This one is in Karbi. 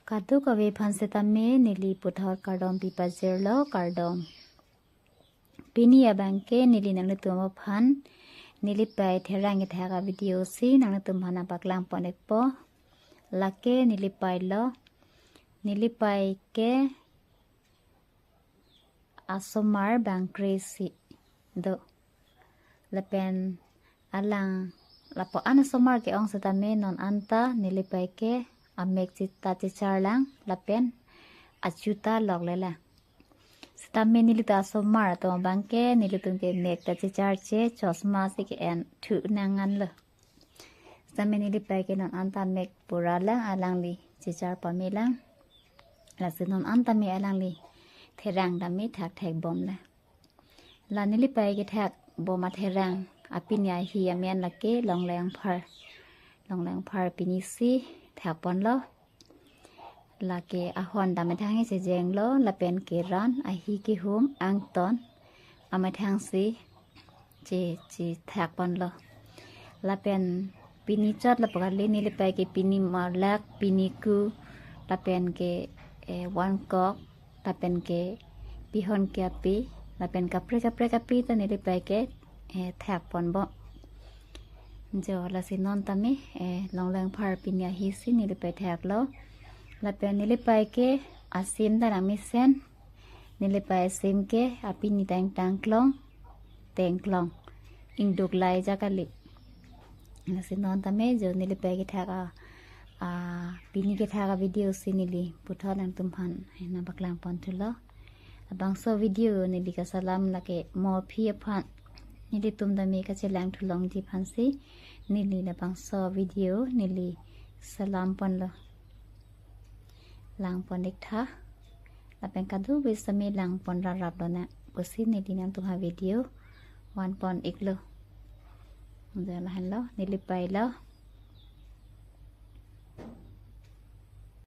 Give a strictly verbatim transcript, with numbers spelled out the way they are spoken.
Kadokave aphan setame neli puthot kardom pipajirlo, kardom. Pini abangke neli nanglitum aphan nelipei therang kethak a-video si nanglitum aphan nangpaklang pon-ikpo. Lake nelipei lo, nelipei ke asomar bang kre-isi do. Lapen alang lapu-an asomar ke-ong setame non anta nelipei ke amek chi-, ta chicharlang lapen achu ta loklelang. Setame nelitum asomar atum abangke nelitum ke mek ta chicharche, chosma si ke-en thu nangnanlo. Setame nelipei ke non anta mek pura lang, alangli chichar pamelang. Lasi non anta me alangli therang tame thakthek bomlang. La nelipei kethak bom atherang apini ahi amen lake Longle Ingphar. Longle Ingphar pini si thak ponlo. Lake ahon ta methang si chejenglo, lapen keran, ahi, kehum, angton amethang si che, chethak ponlo. Lapen pini chot lapu kali, nelipei ke pini morlak, pini ku, lapen ke, eh, vangkok, lapen ke pihon ke api, lapen kaprek kaprek api ta nelipei ke, eh, thak ponbom. Jo, lasi non tame, eh, Longle Ingphar pini ahi si nelipei thaklo. Lapen nelipei ke asim ta nangmesen. Nelipei asim ke apini ta ingtang klong, teng klong, ingduk lai ja kali. Lasi non tame jo nelipei kethak a, a, pini kethak a-video si neli puthot nangtum aphan nangpaklang pon thulo. Labangso video neli kasalam lake mo aphi aphan, nelitum tame kachelang thulongji aphan si neli labangso video neli salam ponlo. Lang pon-ik tha. Lapen kadokave setame lang pon rap rap lonang pusi neli nangtum aphan video van pon-iklo. Jo, lahenlo, nelipei lo.